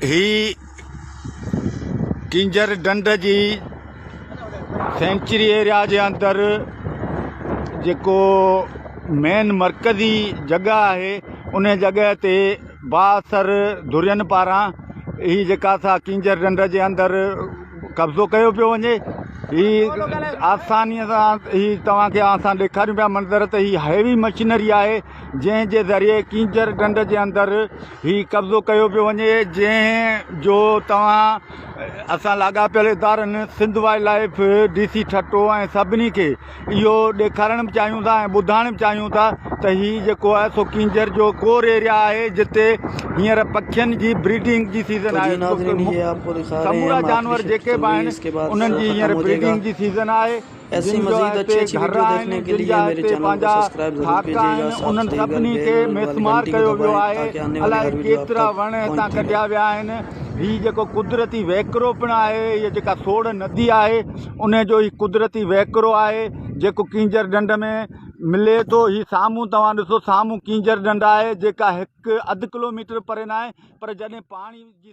هي ڪينجهر ڍنڍ جي century area جي اندر جيڪو مين مرڪزي جڳهه آهي ان جڳهه تي بااثر ڌرين پاران هي جيڪا سا ڪينجهر ڍنڍ جي اندر قبضو ڪيو پيو وڃي هي آساني سان هي توهان کي اسان ڏيکاريون پيا منظر ته هي هيوي مشينري آهي جنهن جي ذريعي ڪينجهر ڍنڍ جي اندر هي قبضو ڪيو پيو وڃي جنهن جو توهان اسان لاڳاپيل ادارن Sindh wildlife D C Thatta ۽ سڀني کي اهو ڏيکارڻ به چاهيون ٿا ۽ ٻڌائڻ به چاهيون ٿا ته هي جيڪو آهي سو ڪينجهر جو ڪور ايريا آهي جتي هينئر پکين جي بريڊنگ جي سيزن تو جي آهي ناظرين یہ آپ کو دکھا رہے ہیں سمورا ہم آخری جانور شفٹ جيڪي چل به رہی ہے آهن اس کے بعد انهن جي ختم هينئر ہو جائے گا بريڊنگ جي سيزن آهي ایسی جن جا مزید هتي اچھی اچھی گهر ویڈیو آهن دیکھنے کے جن لیے جا میرے هتي چینل کو پنهنجا سبسکرائب ضرور ٿاڪ کیجیے گا آهن ساتھ انهن دیگر سڀني بیل کي والی مسمار گھنٹی کو ڪيو ويو دبائیں آهي تاکہ آنے والی الائي ہر ویڈیو آپ ڪيترا تک وڻ هتان پہنچتی رہے۔ ڪڍيا ويا آهن هي جيڪو قدرتي وهڪرو پڻ آهي هي جيڪا سوڙ ندي آهي ان جو هي قدرتي وهڪرو آهي جيڪو ڪينجهر ڍنڍ ۾ ملي ٿو هي سامهون توهان ڏسو سامهون ڪينجهر ڍنڍ آهي جيڪا هڪ اڌ ڪلوميٽر پري ناهي پر جڏهن پاڻي جي